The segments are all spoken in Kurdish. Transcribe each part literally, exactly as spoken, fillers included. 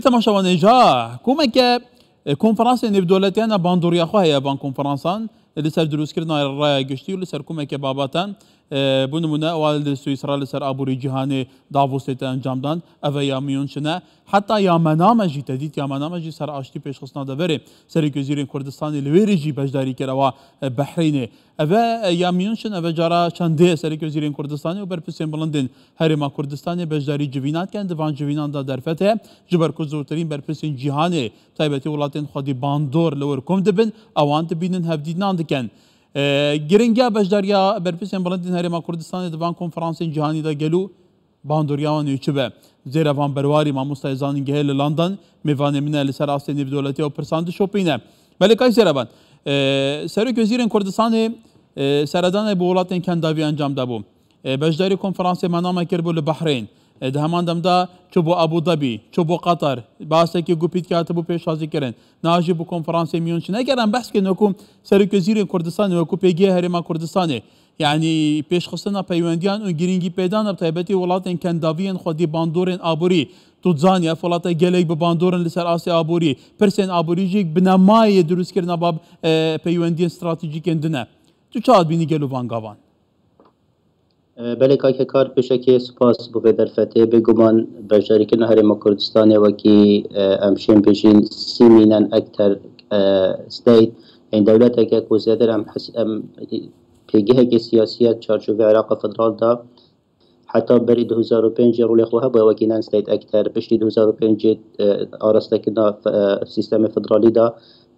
Temaşevanê ja, komeke, e, konferansê nêvdewletiyane bandoriya xwe heye van konferansan, e, li ser dirûstkirina raya giştî û li ser komeke babetan, e, bo nimûne, ewa li Swîsra li ser aborî cîhanê Davosê te encam dan, ev e ya München e. Heta ya mename jî, tedît ya mename jî ser aştî pêşxistina deverê. Serokê Wezîrên Kurdistanê li wê rê jî beşdarî kir, ewa, e, Behreynê. Ev e, e, ya München, ev e cara çendê ye Serokê Wezîrên Kurdistanê û berpirsên bilindên Herêma Kurdistanê beşdarî civînan dikin. Di van civînan de derfet heye, ji ber ku zûrtirîn berpirsên cîhanê, taybetî welatên xwedî bandor li wir kom dibin, ewan dibînin, hevdîtinan dikin. E, giringiya beşdariya berpirsên bilindên Herêma Kurdistanê di van konferansên cîhanî de gelo bandoriya wan ê çi be? Zêrevan Berwarî, mamosta yê zanîngehê li London, mêvanê min e, li ser astê nêvdewletî ew pirsan dişopîne. Belê kay Zêrevan, e, Serokê Wezîrên Kurdistanê, e, seredanê bi welatên kendavî encam dabû. E, beşdarî konferansê mename kiribû li Bahreyn. E, di heman dem de çûbû Abu Dhabi, çûbû Qatar, basekî gupîtkî hatibû pêşwazî kirin. Niha jî bi konferansê München. Eger em behs kirin wekû Serokê Wezîrên Kurdistanê, wekû pêgehê Herêma Kurdistanê, yanî pêşxistina peywendiyan û girîngî pêdana bi taybetî welatên kendaviyên xwedî bandorên aborî. Tu dizanî ev welata gelek bi bandor in li ser astê aborî. Pirsên aborî jî bi nemayê dirûstkirina bab, e, peywendiyên stratejîkên din e. Tu çawa dibînî gelo van gavan? E, belê kak Hekar, pêşekê spas bo vê derfetê. Bêguman beşdarîkirina Herêma Kurdistanê wekî, e, em şên bêjin sî mînen ekter, e, state, ên dewleteke ku zêdir em hes-, em pêgeheke siyasî ye çarçovê Iraqê federal de. Heta berî du hezar û pêncê rolê xwe hebûye wekî non-state actor. Piştî du hezar û pêncê, e, arastekirina fe-, e, sîstemê federalî de,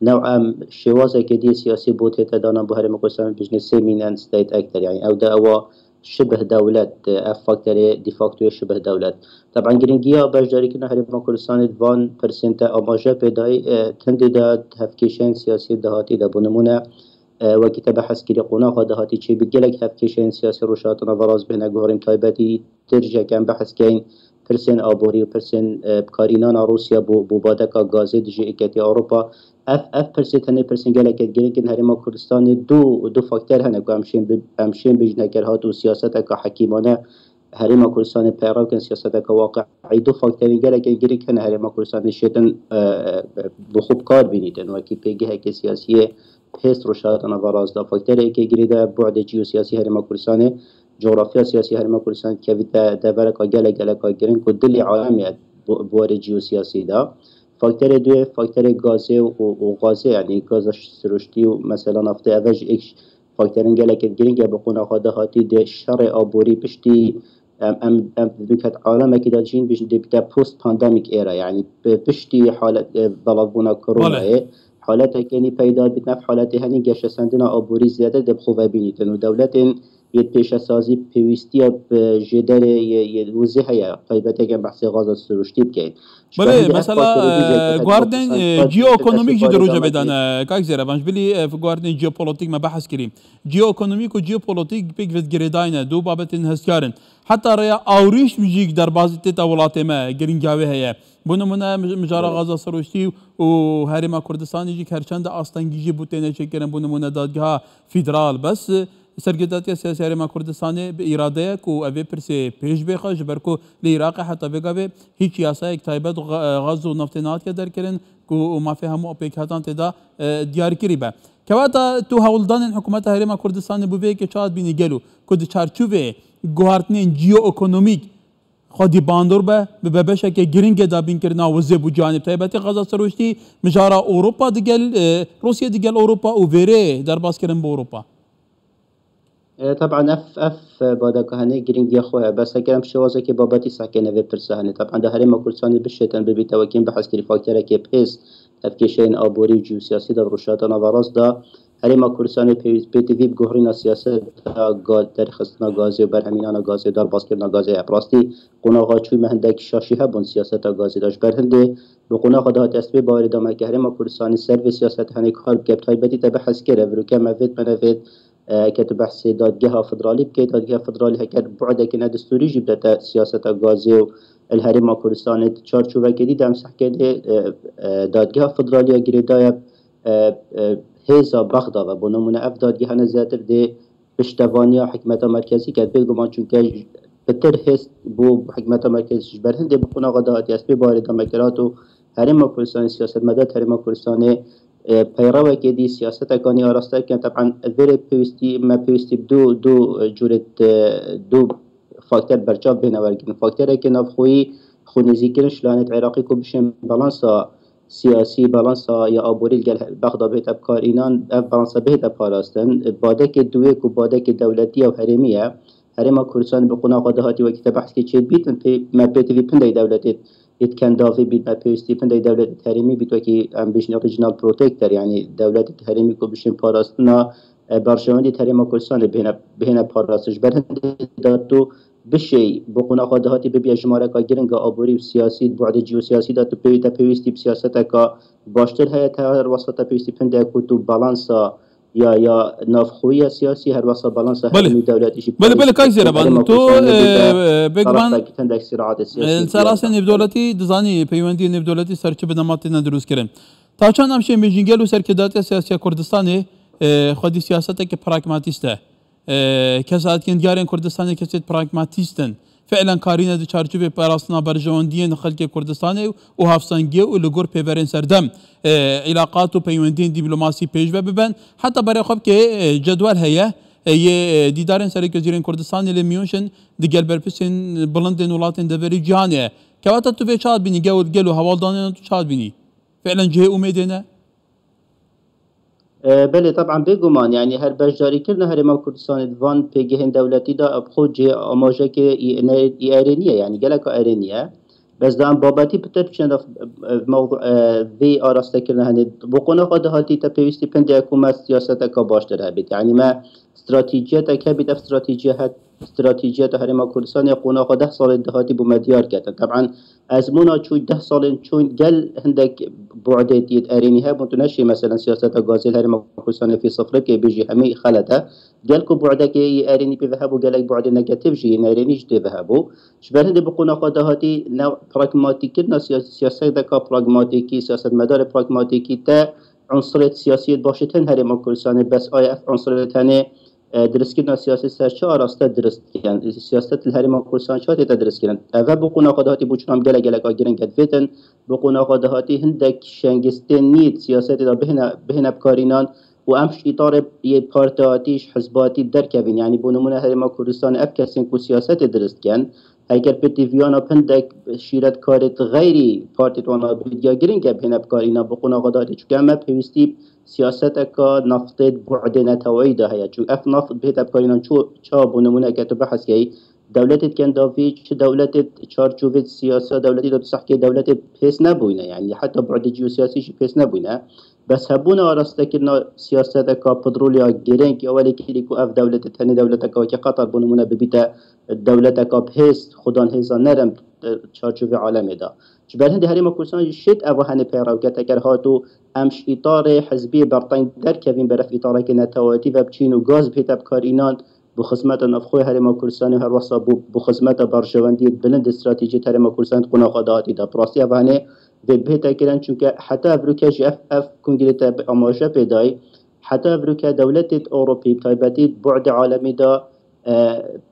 new'em şêwazeke dî siyasî bû tête dana bo Herêma Kurdistanê, bijne semi non-state actor. Yanî ew de ewa şibih dewlet, e, ev faktorê de facto yê şibih dewlet. Taban giringiya beşdarîkirina Herêma Kurdistanê di van pirsên te amaje pê dayî, e, tundê de hevkêşeyên siyasî dahatî de, bo nimûne, e, wekî te behs kirî, qonaxa dahatî çêbî gelek hevkêşeyên siyasî Rojhilata Naverast bêhne guherîn, taybetî tir jî em behs keyin pirsên aborî û pirsên, e, bikarînana Rûsya bo, bo badeka gazê dijî êketî Ewropa. Ev, ev pirsê tenê pirsên gelekê girîng in. Herêma Kurdistanê du, du faktor hene ku em şên bi, em şên bijne ker hat û siyaseteka hekîmane Herêma Kurdistanê peyrev kin, siyaseteke waqi'î. Du faktorên gelekê girîng hene Herêma Kurdistanê şêtin, e, e, bi xwe bi kar bînîtin wekî pêgeheke siyasî yê pêst Rojhilata Naverast de. Faktorê yekê girî de bu'dê ciyosiyasî Herêma Kurdistanê, coğrafya siyasî Herêma Kurdistanê dikevîte devereka gelek geleka girîng ku dilê alemê ye bu, bi warê ciyosiyasî de. Faktorê duyê, faktorê gazê û, û gazê, yanî gaza siruştî û mesela naftê, ev jî êk faktorên gelekê girîng e bi qonaxa dahatî di şerê aborî piştî em, em, em di ket alemekî de dijîn, bijî dê bîte post pandemic era, yanî pi-, piştî halet, e, belavbûna koronayê, haletekê nî peyda bîtin. Ev haletê henî geşesendina aborî zêde dê bi xwe ve bînîtin û dewletên yê pêşesazî pêwîstiya bi jêderê yê, yê wizê heye, taybeteke behsê gaza siruştî bikeyin. Belê, mesela, e, guhardên, e, cîyo-ekonomîk jî di rojevê de ne, kak Zêrevan, ji bilî, e, guhardên cîyo-polotîk me behs kirî. Cîyo-ekonomîk û cîyo-polotîk pêk ve girêdayî ne, du babetên hestiyar in. Heta rêya awrîş jî derbazî tête welatê me, girîngiya wê heye. Bo nimûne, mij-, mijara Gaza Sirûştî û Herêma Kurdistanê jî, her çend astengî jî bû têne çêkirin, bo nimûne dadgeha federal. Bes, e, Sergirtatiya Siyasî Herêma Kurdistanê bi îradeyek û ev ê pirsê pêş bêxe, ji ber ku li Iraqê heta vê gavê hîç yasayek taybet ga-, gaz û naftê nehatiye derkirin ku mafê hemû pêkhetan tê de, e, diyar kirî be. Kewata tu hewldanên hikûmeta Herêma Kurdistanê bo vê yekê çawa dibînî gelo ku di çarçovê guhartinên cîyo-ekonomîk xwedî bandor be, bibe beşeke girîng e dabînkirina wizê bo cîhanê, bi taybetî Gaza Sirûştî, mijara Ewropa digel, e, Rûsya digel Ewropa û vêrê derbazkirin bi Ewropa? E, teban ev, ev badeka hene girîngiya xwe heye. Bes eger em şêwazekê babetî sehkene vê pirsa hene. Teban di Herêma Kurdistanê bişêtin bibîte wekî em behs kirî faktorekê pêst hevkêşeyên aborî û ciyosiyasî de Rojhilata Naverast de Herêma Kurdistanê pêwîst pêtivî bi guherîna siyaseta ga-, derxistina gazê û berhemînana gazê û derbazkirina gazê ye. Bi rastî qonaxa çûyî me hindek şaşî hebûn siyaseta gazê de. Ji ber hindê bi qonaxa dahatî ez pê bawerî dame ke Herêma Kurdistanê ser vê siyaseta henê kar bike, bi taybetî te behs kir, ev rûke me vêt me nevêt, e, ke tu behsê dadgeha federalî bikey, dadgeha federalî heker bu'dekî nedestûrî jî bidete siyaseta gazê û li Herêma Kurdistanê di çarçovekê dî de em sehkê dê, e, e, dadgeha federalî ya girêdayî e, e, hêza Bexda ve. Bo nimûne ev dadgehane zêdetir dê piştevaniya hikûmeta merkezî ket. Bêguman çunke ji, pitir hêst bû hikûmeta merkezî. Ji ber hindê bi qonaxa dahatî ez pê bawerê de me kir, hato Herêma Kurdistanê, siyasetmedar Herêma Kurdistanê, e, peyrewekê dî siyaseteka nî araste dikin. Teban vêrê pêwîstî, me pêwîstî bi du, du, e, cûrê, e, du faktor berçav bêne wergirin. Faktorekê navxweyî, xwe nêzîkirin ji lanet Iraqê ku bişên balansa siyasî, balansa ya aborî li gel Bexda bihête bi kar înan, ev balansa bihête parastin. Badekê duyê ku badekê dewletî ya û herêmî ye, Herêma Kurdistanê bi qonaxa dahatî wekî te behs kir çêdibît, pê, me pêtivî pindeyî dewletê yê diken davê bît, me pêwîstî pindeyî dewletê herêmî bît, wekî em bêjin regional protector, yanî dewletê herêmî ku bişên parastina, e, berjewendî Herêma Kurdistanê bihêne, bihêne parastin. Ji ber hindê de tu bişêy bi qonaxa dahatî bibiye jimareka giring a aborî û siyasî, di bu'dê cî û siyasî de tu pêwî-, te pêwîstî bi siyaseteka baştir heye, te her wesa te pêwîstî pindek ku tu balansa ya, ya navxweyiya siyasî, her wesa balansa Belê. herêmî û dewletî jî Belê, belê, pêwîstî Kak Zêrevan, Herêma tu, Kurdistanê bê de e, bêguman, tarafdaki tendek sîraatê e, siyasî li ser asê nêvdewletî dizanî, peywendiyê nêvdewletî ser çi binema têne dirûstkirin. Ta çend em şên bêjin gel û serkêdatiya siyasiya Kurdistanê, e, xwedî siyaseteke pragmatîst e. E, kesatiyên diyarên Kurdistanê kesêt pragmatîst in. Fi'len karîne di çarçovê parastina berjewendiyên xelkê Kurdistanê û hevsengiyê û li gor pêverên serdem, e, îlaqat û peywendiyên dîplomasî pêş ve biben. Heta berê xwe bike, e, cedwel heye, e, yê, e, dîdarên serokê wezîrên Kurdistanê lê miyûn şin di gel berpirsên bilindên welatên deverê cîhanê ye. Kewata tu vê çawa dibînî, gel, gel û hewaldanên tu çawa dibînî? Fi'len cihê umêdê ne? E, belê, teban bêguman, yanî her beşdarîkirina Herêma Kurdistanê di van pêgehên dewletî de, ev xwe cihê amajekê î-, ne-, î erênî ye, yanî geleka erênî ye. Bes da em babetî pitir biçin de, e, mewdu-, e, vê arastekirina henê. Bi qonaxa dahatî te pêwîstî pindê ku me siyaseteka baştir hebît. Yanî me stratejiyeteke hebît, ev stratejiyet, stratejiyeta Herêma Kurdistanê qonaxa deh salên dahatî bo me diyar ketin. Teban ezmûna çû deh salên çûn gel hindek bu'dê yê erênî hebûn. Tu neşê, meselen, siyaseta gazê li Herêma Kurdistanê fî sifir bikê, bêjî hemî xelet e. Gel ku bu'dekê yê erênî pê ve hebû, gelek bu'dê negatif jî yê nerênî jî tê ve hebû. Ji ber hindê bi qonaxa dahatî ne pragmatîkkirina siya-, siyaseteka pragmatîkî, siyasetmedarê pragmatîkî te unsurê siyasî yê başê tên Herêma Kurdistanê, bes aya ev unsurê tenê, e, dirustkirina siyaset ser çi araste dirust dikin? Siyaset li Herêma Kurdistanê çi tête dirustkirin? Ev e bi qonaxa dahatî bû çinam gelek geleka giring e. Divêtin bi qonaxa dahatî hindek şengistên nî di siyasetê de bihêne, bihêne bikarînan û em ji îtarê yê partihatî, ji hizbatî derkevin. Yanî bo nimûne Herêma Kurdistanê ev kesên ku siyasetê dirust dikin, heger pêtiviyana pindek şîretkarê di xeyrî partê wana bêdiya giring e bihêne bikarînan bi qonaxa dahatî. Çunke em me pêwîstî siyaseteka naftê di bu'dê neteweyî de heye. Çunke ev naft bihête bikarînan ço-, çawa bo nimûneke tu behs keyî, dewletê dikin davî, çi dewletê çarçovê siyasa dewletî de tu sehkê dewletê pês nebûyne. Yanî heta bu'dê cî û siyasî jî pês nebûyne. Bes hebûna arastekirina siyaseteka pidrolya giring ya welêkirî ku ev dewletê tenê dewleteka wekî Qatar bo nimûne bibîte dewleteka bi hêz, xudan hêza nerm, e, çarçovê alemê de. Ji ber hindê Herêma Kurdistan jî şêt eva henê peyrewke teker hat û em ji îtarê hizbiyê berteng derkevîn, berev îtarekê neteweyatî ve biçîn û gaz bihête bikarînan bo xizmeta navxweyê Herêma Kurdistanê û her wesa bo, bo xizmeta berjewendiyê bilind stratejiyê Herêma Kurdistanê di qonaxa dahatî de. Bi rastî eva henê vê bihête kirin, çunke heta evroke jî ev, ev kongrê te bi amaje pê dayî, heta evroke dewletê Ewropî, taybetî bu'dê alemî de, e,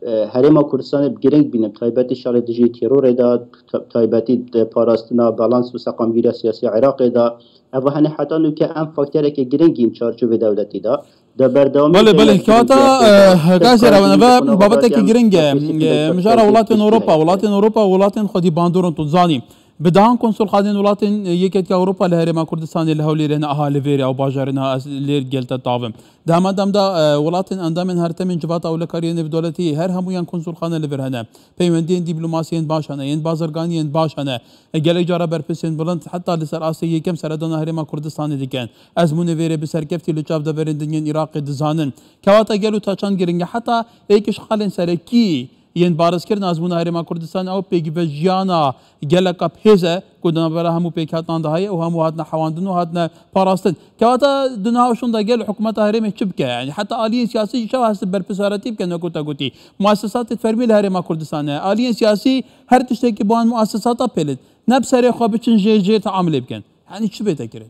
e, Herêma Kurdistanê bi giring bînin, taybetî şerê dijî terorê de, ta-, taybetî de parastina balans û seqamgîriya siyasî ya Iraqê de. Eva henê heta nûke em faktorekê giring in çarçovê dewletî de. De berdewamî Belê, de belê, ya kewata, girîngiyê e, de gazê re, eva babetekî giring e. E, mijara welatên Ewropa, welatên Ewropa, welatên xwedî bandor in, tu dizanî. Bi dehan konsulxanên welatên, e, Yeketiya Ewropa li Herêma Kurdistanê li Hewlêrê ne, aha li vêrê ew bajarê ne, ez lêr gel te tavim. Di heman dem de, e, welatên endamên hertemên Civata Ewlekariyê Nêvdewletî her hemûyan konsulxane li vir hene. Peywendiyên dîplomasî yên baş hene, yên bazirganî yên baş hene. E, gelek cara berpirsên bilind heta li ser astê yekem seredana Herêma Kurdistanê dikin. Ezmûnê vêrê bi serkeftî li çav deverên din yên Iraqê dizanin. Kewata gelo ta çend giring e heta êk ji xalên serekî yên barizkirina ezmûna Herêma Kurdistanê ew pêkvejiyana geleka bi hêz e ku di navbera hemû pêkhatina de heye û hemû hatine hewandin û hatine parastin. Kewata di niha şûnda gel hikûmeta herêmê çi bike? Yanî heta aliyên siyasî jî çawa hestin berpirsiyarêtî bikin, wekû te gotî. Muesesatê fermî li Herêma Kurdistanê ye. Aliyên siyasî her tiştekî bi wan muesesata pêlin. Ne bi serê xwe biçin jê, jê teamilê bikin. Yanî çi bête kirin?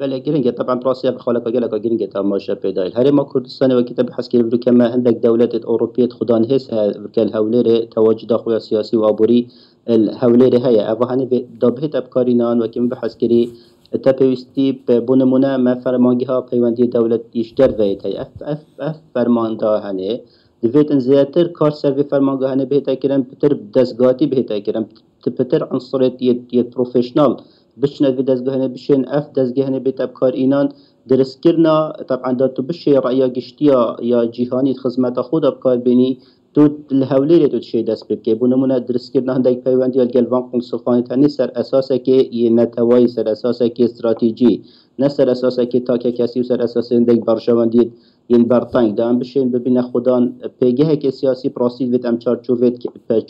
Belê giring e, teban rastî ev xaleka geleka giring e, temaşe pê dayî. Herêma Kurdistanê wekî te bi hezkirî vike me hindek dewletê Ewropî yê xudan hêz hevke li Hewlêrê tewacida xwe ya siyasî û aborî li Hewlêrê heye. Eva henî vê da bihête bi karînan wekî min bi hezkirî te pêwîstî bi, bo nimûne me fermangeha peywendiyê dewletî ji derve yê heye. Ev, ev, ev fermanda henê divêtin zêdetir kar ser vê fermangeha henê bihête kirin, pitir destgatî bihête kirin, pitir unsurêt yê, yê profesyonel biçine vê dezgehanê bişên ev dezgehanê bête bi kar înan, dirskirina, teban da tu bişê reya giştiya ya cîhanî di xizmeta xwe de bi kar bênî, tu li Hewlêrê tu dişê dest pê bikê. Bo nimûne dirskirina hindek peywendiya li gel van konsulxanê tenê ser esasekê yê netewayî, ser esasekê stratejî, ne ser esasekê takekesî û ser esasê hindek berjewendiyê yên berteng de em bişên bibîne xudan pêgehekê siyasî bi rastî divêt em çarçovê,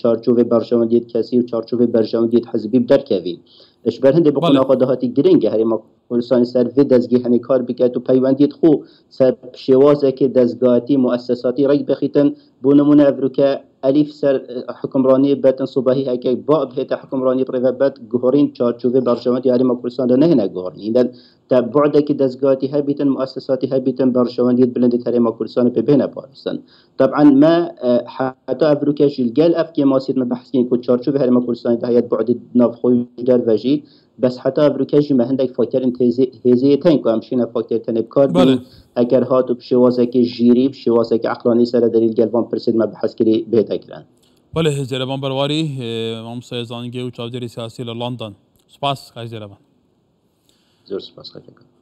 çarçovê berjewendiyê kesî û çarçovê berjewendiyê hizbî bi derkevîn. Ji ber hindê bi Belê. Qonaxa dahatî giring e Herêma Kurdistanê ser vê dezgehê henê kar biket û peywendiyê xwe ser şêwazekê dezgatî, muessesatî rek bixîtin. Bo nimûne evroke Elîf ser, eh, hukimraniyê betin sobahî heke ba bihête hukimraniyê bi rê ve bet guhorîn çarçovê berjewendiyê Herêma Kurdistan de nehêne guhorîn. Înden te bu'dekî dezgatî hebîtin, muessesatî hebîtin, berjewendiyê bilindê Herêma Kurdistanê pê bihêne parastin. Teban me, e, heta evroke jî li gel ev kêmasiyê me behs kirin ku çarçovê Herêma Kurdistanê de heye di bu'dê navxwe û ji derve jî, bes heta evroke jî me hindek faktorên têzê, hêzê yê tên ku em şîne faktorê tenê bi kar Belê. bînin, eger hat û bi şêwazekê jîrî, bi şêwazekê eqlanî sere derî li gel van pirsên me behs kirî bihête kirin. Belê, Celeban Berwarî, e, mamoste Zangê û çavdêrê siyasî li London. Spas, kay Celeban. Zor spas, kay Celeban.